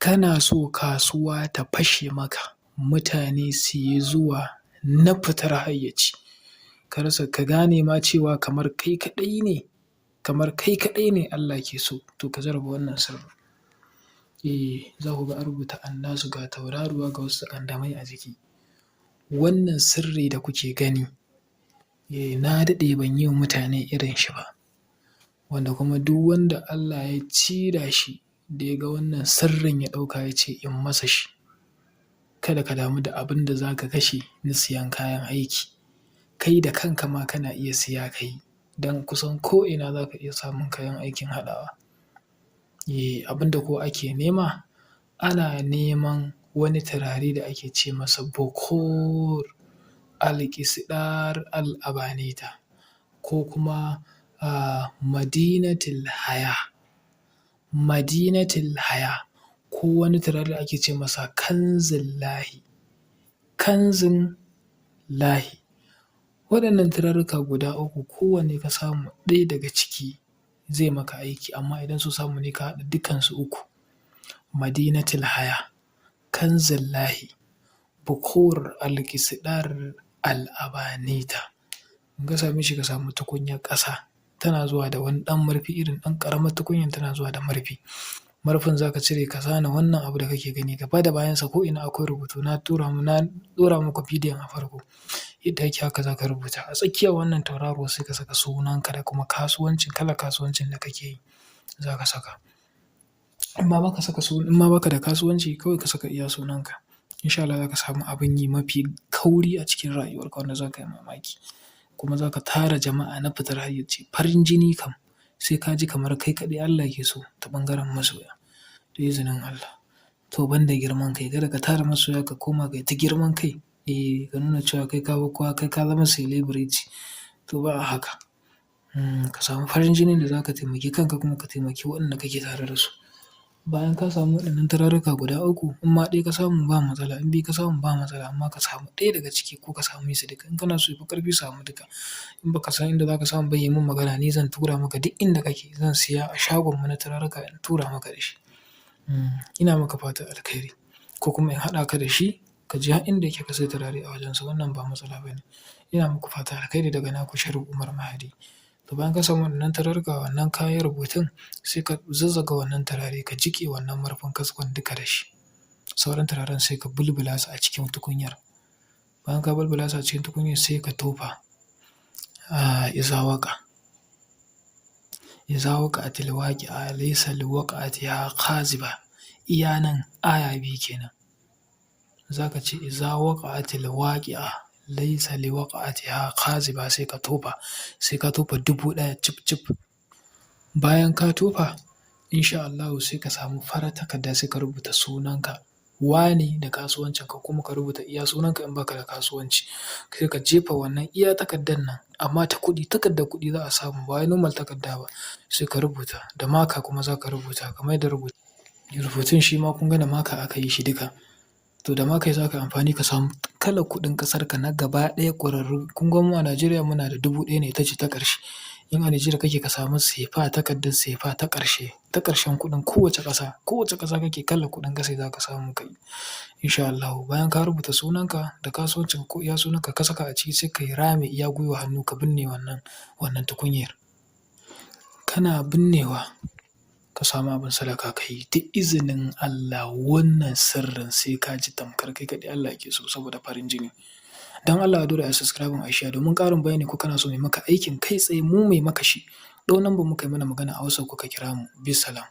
Kana so kasuwa ta fashe maka, mutane su yi zuwa na fitar hayyaci, ka rasa ka gane ma cewa kamar kai kaɗai ne, kamar kai kaɗai ne Allah ke so, to ka jarraba wannan sirrin. Za ku ga an rubuta Annasu, ga tauraruwa, ga wasu sakandamai a jiki. Wannan sirri da kuke gani, na daɗe ban yi wa mutane irin shi ba, wanda kuma duk wanda Allah ya ci da shi da ya ga wannan sirrin ya ɗauka ya ce in masa shi. Kada ka damu da abin da za ka kashe na siyan kayan aiki, kai da kanka ma kana iya siya ka yi, don kusan ko'ina za ka iya samun kayan aikin haɗawa. Abin da ko ake nema, ana neman wani turare da ake ce masa Bukhur Alƙisɗar Al'abanita ko kuma Madinatul Haya, Madinatul Haya, ko wani turare da ake ce masa Kanzillahi, Kanzin Lahi. Waɗannan turaruka guda uku, kowanne ka samu ɗaya daga ciki zai maka aiki, amma idan so samu ne ka haɗa dukansu uku: Madinatul Haya, Kanzillahi, Bukhur Alƙisɗar Al'abanita. In ka same shi, ka samu tukunyar ƙasa, tana zuwa da wani ɗan murfi, irin ɗan ƙaramar tukunyar tana zuwa da murfi. Murfin za ka cire ka zana wannan abu da kake gani gaba da bayansa, ko ina akwai rubutu, na tura na ɗora muku bidiyon a farko. Yadda yake haka za ka rubuta. A tsakiyar wannan tauraruwar sai ka saka sunanka da kuma kasuwancin, kalar kasuwancin da kake yi za ka saka. In ma baka saka in ma baka da kasuwanci, kawai ka saka iya sunanka. Insha Allah za ka samu abin yi mafi kauri a cikin rayuwarka wanda za ka yi mamaki. Kuma za ka tara jama'a na fitar hayyaci. Farin jini kam sai ka ji kamar kai kaɗai Allah ke so ta ɓangaren masoya. Da izinin Allah. To ban da girman kai, kada ka tara masoya ka koma kai ta girman kai. Ka nuna cewa kai ka fi kowa, kai ka zama celebrity. To ba a haka. Ka samu farin jinin da za ka taimaki kanka kuma ka taimaki waɗanda kake tare da su. Bayan ka samu waɗannan turaruka guda uku, in ma ɗaya ka samu ba matsala, in biyu ka samu ba matsala, amma ka samu ɗaya daga ciki ko ka same su duka. In kana so yafi ƙarfi, samu duka. In baka san inda za ka samu ba, yi min magana, ni zan tura maka duk inda kake. Zan siya a shagonmu na turaruka in tura maka da shi. Ina maka fatan alkhairi, ko kuma in haɗa ka da shi ka je har inda yake ka sai turare a wajensa, wannan ba matsala ba ne. Ina muku fatan alkhairi daga naku Sharif Umar Mahadi. To bayan ka samu wannan turaruka, wannan kayan rubutun, sai ka zazzaga wannan turare, ka jiƙe wannan murfin kaskon duka da shi. Sauran turaren sai ka bulbula su a cikin tukunyar. Bayan ka bulbula su a cikin tukunyar, sai ka tofa iza waƙa. Iza waqa'atil waqi'a laysa liwaqa'atiha kaziba. Iya nan aya biyu kenan. Za ka ce iza waqa'atil waqi'a laysa liwaqa'atiha kaziba, sai ka tofa, sai ka tofa 1000 cif cif. Bayan ka tofa, insha Allahu sai ka samu farar takarda, sai ka rubuta sunanka wane da kasuwancinka, kuma ka rubuta iya sunanka in baka da kasuwanci. Sai ka jefa wannan iya takardar nan, amma ta kuɗi, takardar kuɗi za a samu, ba wai normal takarda ba. Sai ka rubuta da marker, kuma za ka rubuta kamar yadda rubutun shi ma kun ga da marker aka yi shi duka. To da marker za ka yi amfani, ka samu kalar kuɗin ƙasarka na gaba ɗaya ƙwararru. Kun ga mu a Najeriya muna da 1000 ne, ita ce ta ƙarshe. In a Nijar kake, ka samu sefa, takardar sefa ta ƙarshe, ta ƙarshen kuɗin kowace ƙasa. Kowace ƙasa kake, kalar kuɗin ƙasar za ka samu ka yi. Insha Allahu bayan ka rubuta sunanka da kasuwancin ko iya sunanka ka saka a ciki, sai ka yi rami iya gwiwa hannu ka binne wannan tukunyar. Kana binnewa, ka samu abin sadaka ka yi, da izinin Allah wannan sirrin sai ka ji tamkar kai kaɗai Allah ke so saboda farin jini. Don Allah a daure a subscribing, a share domin ƙarin bayani, ko kana so mu maka aikin kai tsaye, mu mai maka shi. Ɗau number mu kai mana magana a WhatsApp ko ka kira mu. Bisalam.